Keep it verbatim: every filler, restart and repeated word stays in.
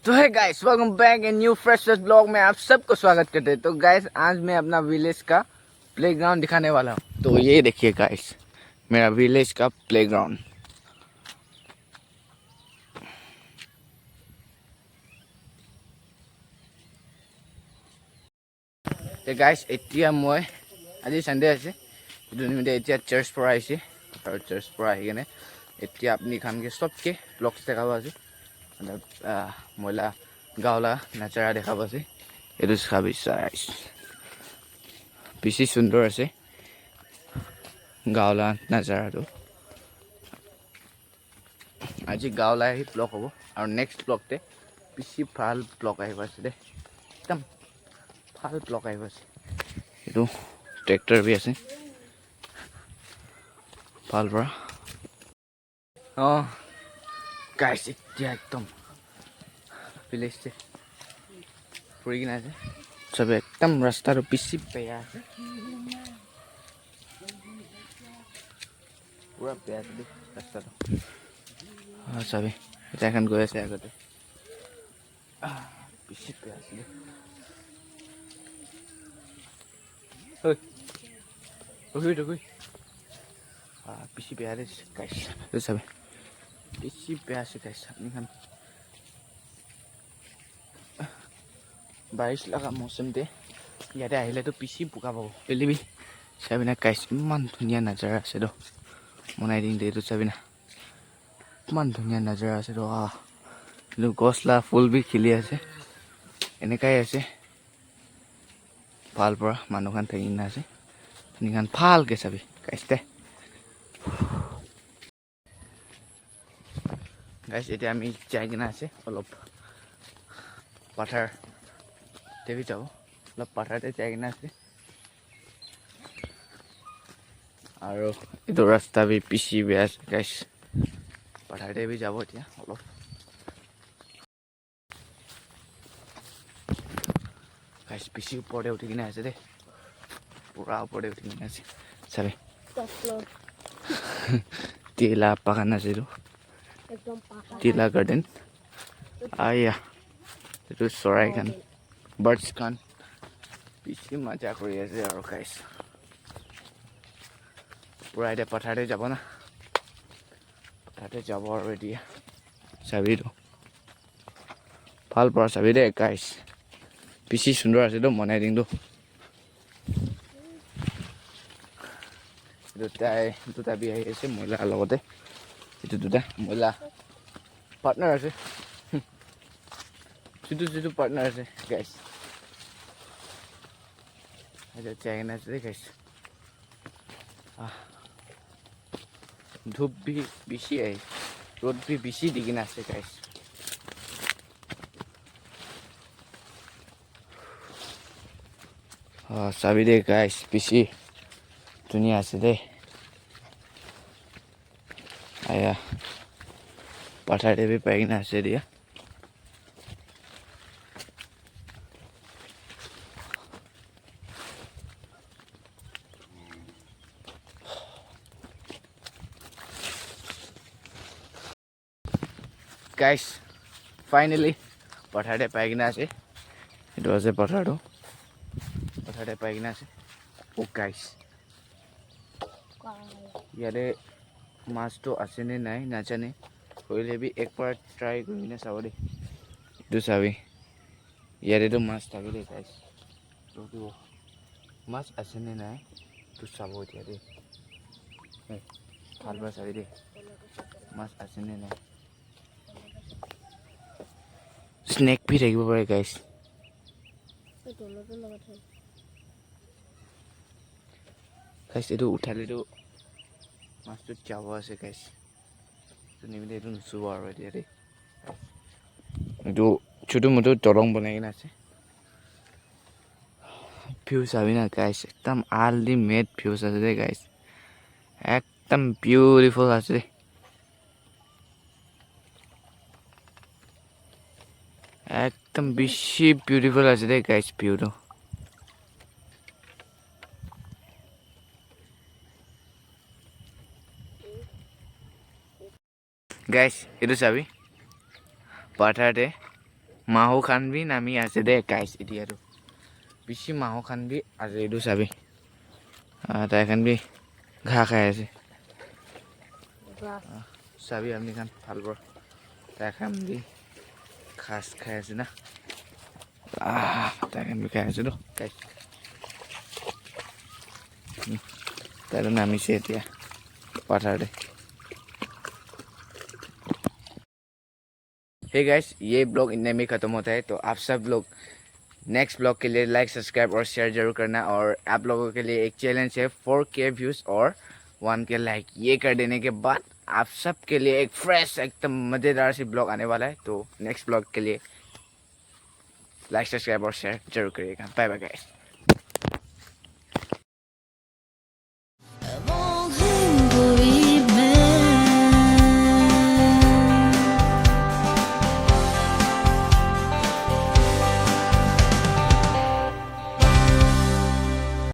तो hey guys, welcome back in new fresh vlog में आप सबको स्वागत करते हैं। तो गाइस, आज मैं अपना विलेज का प्लेग्राउंड दिखाने वाला हूँ। तो ये देखिए गाइस, मेरा विलेज का प्लेग्राउंड। তে গাইছ, এতিয়া মই, আজি ছানডে আছে, সেইটো নিমিত্তে এতিয়া চাৰ্চ পৰা আহিছে আৰু চাৰ্চ পৰা আহি কেনে এতিয়া আপুনি খানকে চবকে ব্লগছ দেখাব আছে। মানে, আহ, মইলা গাঁৱলা নাজাৰা দেখাব আছে। এইটো চাবি চাইছ, বেছি সুন্দৰ আছে গাঁৱলা নাজাৰাটো। আজি গাঁৱলৈ আহি ব্লগ হ'ব আৰু নেক্সট ব্লগতে বেছি ভাল ব্লগ আহিব আছে দেই, একদম ভাল ব্লগ আহিব আছে। এইটো ট্ৰেক্টৰ বি আছে ভাল পৰা। অ গাইছ, এতিয়া একদম ভিলেজতে ফুৰি কিনে আছে চবে, একদম ৰাস্তাটো বেছি বেয়া আছে। পুৰা বেয়া আছে দেই ৰাস্তাটো। অ, চাবি, এতিয়া এখন গৈ আছে আগতে। আহ, বেছি বেয়া আছে দেই। ঐ, ৰখি, ৰখি। আহ, বেছি বেয়া দেই, গাইছ। এইটো চাবি, বেছি বেয়া আছে, গাইছ। আপুনি খান বাৰিছ লগা মৌচম দে, ইয়াতে আহিলেতো বেছি বোকা পাব। বেলিবি চাবি না গাইছ, ইমান ধুনীয়া নাজাৰা আছে তো। বনাই দিম দে, এইটো চাবি না, ইমান ধুনীয়া নাজাৰা আছে তো। আহ, এইটো গছ লা ফুল বি খিলি আছে, এনেকাই আছে। ভাল পৰা মানুহ খান থাকি কিনে আছে, এইখান ভালকে চাবি গাইছ দে। গাইছ, এতিয়া আমি যাই কিনে আছে অলপ পাথাৰ দেবি যাব, অলপ পাথাৰতে যাই কিনে আছে। আৰু এইটো ৰাস্তা বি বেছি বেয়া আছে গাইছ, পাথাৰতে বি যাব এতিয়া অলপ। গাইছ, বেছি ওপৰতে উঠি কিনে আছে দেই, পুৰা ওপৰতে উঠি কিনে আছে। চাবি, টপ ফ্ল'ৰ। তিলা বাগান আছে এইটো, একদম পাকা। তিলা গাৰ্ডেন। আয়া, এইটো চৰাই খান, বাৰ্ডছ খান বেছি মজা কৰি আছে আৰু গাইছ। পুৰা এতিয়া পথাৰতে যাব না, পথাৰতে যাব আৰু এতিয়া। চাবি এইটো। ভাল পৰা চাবি দেই গাইছ, বেছি সুন্দৰ আছে তো মনাই দিংটো। দুটাই, দুটা বি আহি আছে মহিলাৰ লগতে। এইটো দুটা মহিলা পাৰ্টনাৰ আছে, যিটো যিটো পাৰ্টনাৰ আছে গাইছ। এইটো চাইনা আছে দেই গাইছ। আহ, ধূপ বি বেছি আহে, ৰ'দ বি বেছি দি কিনে আছে গাইছ। আহ, চাবি দে গাইছ, বেছি ধুনীয়া আছে দেই। আয়া, পাথাৰ দেবি পাই কিনে আছে দিয়া। গাইছ, ফাইনেলি পথাৰতে পাই কিনে আছে। এইটো আছে পথাৰটো, পথাৰতে পাই কিনে আছে। অ' গাইছ, ইয়াতে মাছটো আছে নে নাই নাজানে, কৰিলে বি একবাৰ ট্ৰাই কৰি কিনে চাব দেই। এইটো চাবি, ইয়াতেতো মাছ থাকে দেই গাইছ, ৰখিব। মাছ আছে নে নাই তো চাব এতিয়া দেই। এই, ভাল পৰা চাবি দেই, মাছ আছে নে নাই। স্নেক বি থাকিব পাৰে গাইছ। গাইছ, এইটো উঠালেতো মাছটো যাব আছে গাইছ। এইটো নিমিলে, এইটো নুচুব আৰু এতিয়া দেই। এইটো ছোটো মোটো দলং বনাই কিনে আছে। ভিউ চাবি না গাইছ, একদম আল্টিমেট ভিউজ আছে দেই গাইছ, একদম বিউটিফুল আছে দেই, একদম বেছি বিউটিফুল আছে দেই গাইছ ভিউটো। গাইছ, এইটো চাবি, পাথাৰতে Maho khan bi nami ase de, guys, etia tu. Bishi maho khan bi ase, etu sabi. Ah, tai khan bi gha khai ase. Grass. Ah, sabi apni khan bhal por. Tai khan bi ghas khai ase na. Ah, tai khan bi khai ase tu, guys. Hmm. Tai tu nami se etia. Pathar de. Hey guys, ये vlog इतने में खत्म होता है, तो आप सब लोग नेक्स्ट ब्लॉग के लिए लाइक, सब्सक्राइब और शेयर जरूर करना। और आप लोगों के लिए एक चैलेंज है, फोर के व्यूज और वन के लाइक। ये कर देने के बाद आप सब के लिए एक फ्रेश, एकदम मज़ेदार सी ब्लॉग आने वाला है। तो नेक्स्ट ब्लॉग के लिए लाइक, सब्सक्राइब और शेयर जरूर करिएगा। Bye bye guys.